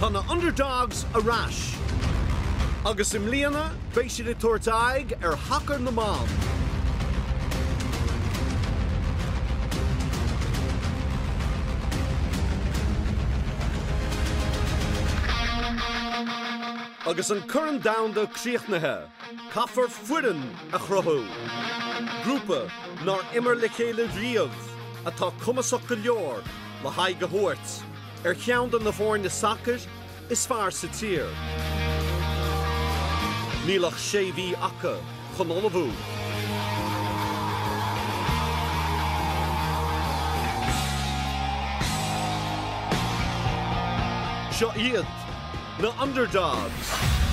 Tá na Underdogs ar ais agus i mbliana beidh siad ag tabhairt aghaidh ar shacar na mban. Agus an Corn Domhanda críochnaithe, caithfear foireann a chruthú. Grúpa nár imir le chéile riamh atá cumasach go leor le haghaidh a thabhairt ar cheann de na foirne sacair is fearr sa tír. Níl ach sé mhí acu chun ullmhú. Seo iad na Underdogs!